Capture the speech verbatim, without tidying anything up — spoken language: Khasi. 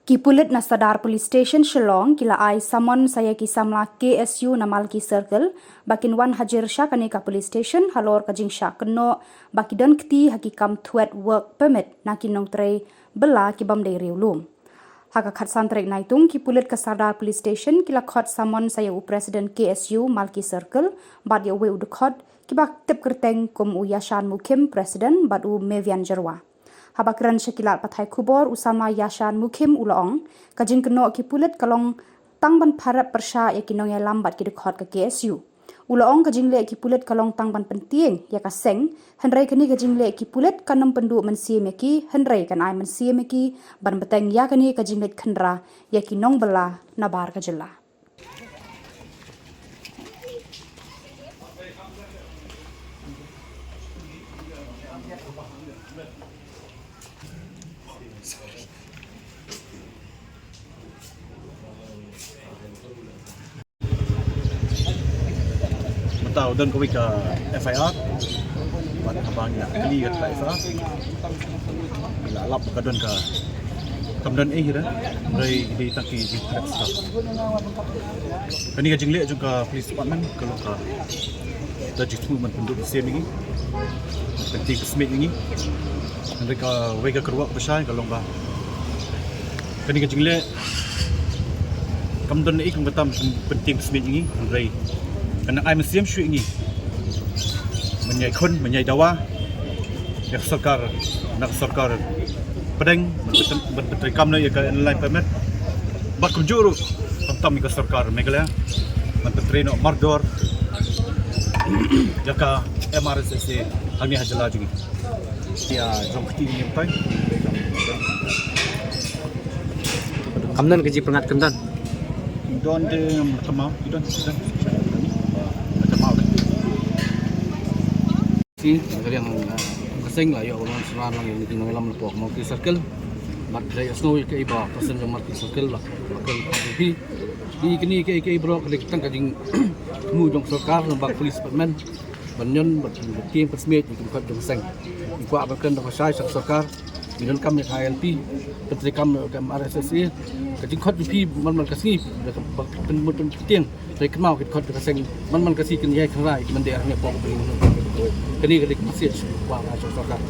Ki pulit na Sadar Police Station Shillong ki la ai summon sa ïa ki samla K S U na Malki Circle ba kin wan hajir sha kane ka police station halor ka jingshah kynnoh ba ki don kti ha ki kam thwet work permit na ki nongtrei bylla ki bym dei riewlum. Ha ka khatsan tarik Naitung, ki pulit ka Sadar Police Station ki la khot summon sa ïa u President K S U Malki Circle bad ïa uwei u dkhot, kiba tip kyrteng kum u Yashan Mukhim, President, bad u Mevian Jyrwa. Haba kren sha ki lad pathai khubor, u samla Yashan Mukhim u la ong, ka jingkynnoh ki pulit ka long tang ban pharep pyrshah ïa ki nongïalam bad ki dkhot ka K S U. U la ong ka jingleh ki pulit ka long tang ban pyntieng ïa ka seng, hynrei kane ka jingleh ki pulit kan ym pynduh mynsiem ïa ki, hynrei kan ai mynsiem ïa ki ban bteng ïa kane ka jingleh khynra ïa ki nongbylla na bar ka jylla. Mynta u don kawei ka F I R. Bad haba ngi la kylli ïa ka F I R, ngi la lap ka don ka, kam don ei hi re, hynrei dei tang ki jingkhleh sah. Kane ka jingleh jong ka police department ka long ka da jingthmu ban pynduh mynsiem ïa ngi, ban pyntieng pynsmiej ïa ngi. Hynrei kawei ka kyrwoh ba shai ka long ba kane ka jingleh kam don ei kum ka tam pyn-, pyntieng pynsmiej ïa ngi, hynrei kan ai mynsiem shuh ïa ngi ban ïai khun, ban ïai dawa ïa ka sorkar, na ka sorkar pdeng ban pyn-, ban pyntreikam noh ïa ka Inner Line Permit. Bad kumjuh ruh khamtam ïa ka sorkar Meghalaya ban pyntrei noh mardor ïa ka M R S S A hangne ha jylla jong ngi. Ïa jong kti ngi mynta. Kam don ka jingpyngngad kyndan. Don de ngam kynmaw, don, don. Ngam kynmaw de. Si, ka liang, ah, ka seng la ïoh ban wan synran lang ïa ki nongïalam na pdeng Malki Circle. Bad ka ïohsngew ïa kaei ba ka seng jong Malki Circle la, la ka, ka, ka, di kine kaei kaei baroh ka dei tang ka jingthmu jong sorkar, jong bad police department. Ban ñion, ban, ban tieng pynsmiej ïa ki dkhot jong ka seng. Ngi kwah ban kren da ka shai sha ka sorkar, ngi donkam ïa ka I L P, pyntreikam ïa ka M R S S A, ka jingkhot jong phi man man ka sngi, da ka ba pyn, pyn, pyntieng, trei kynmaw ki dkhot jong ka seng, man man ka sngi kin ïai khynra ïa ki mynder hangne hapoh ka bri. Kane ka dei ka message kwah ka sha ka sorkar.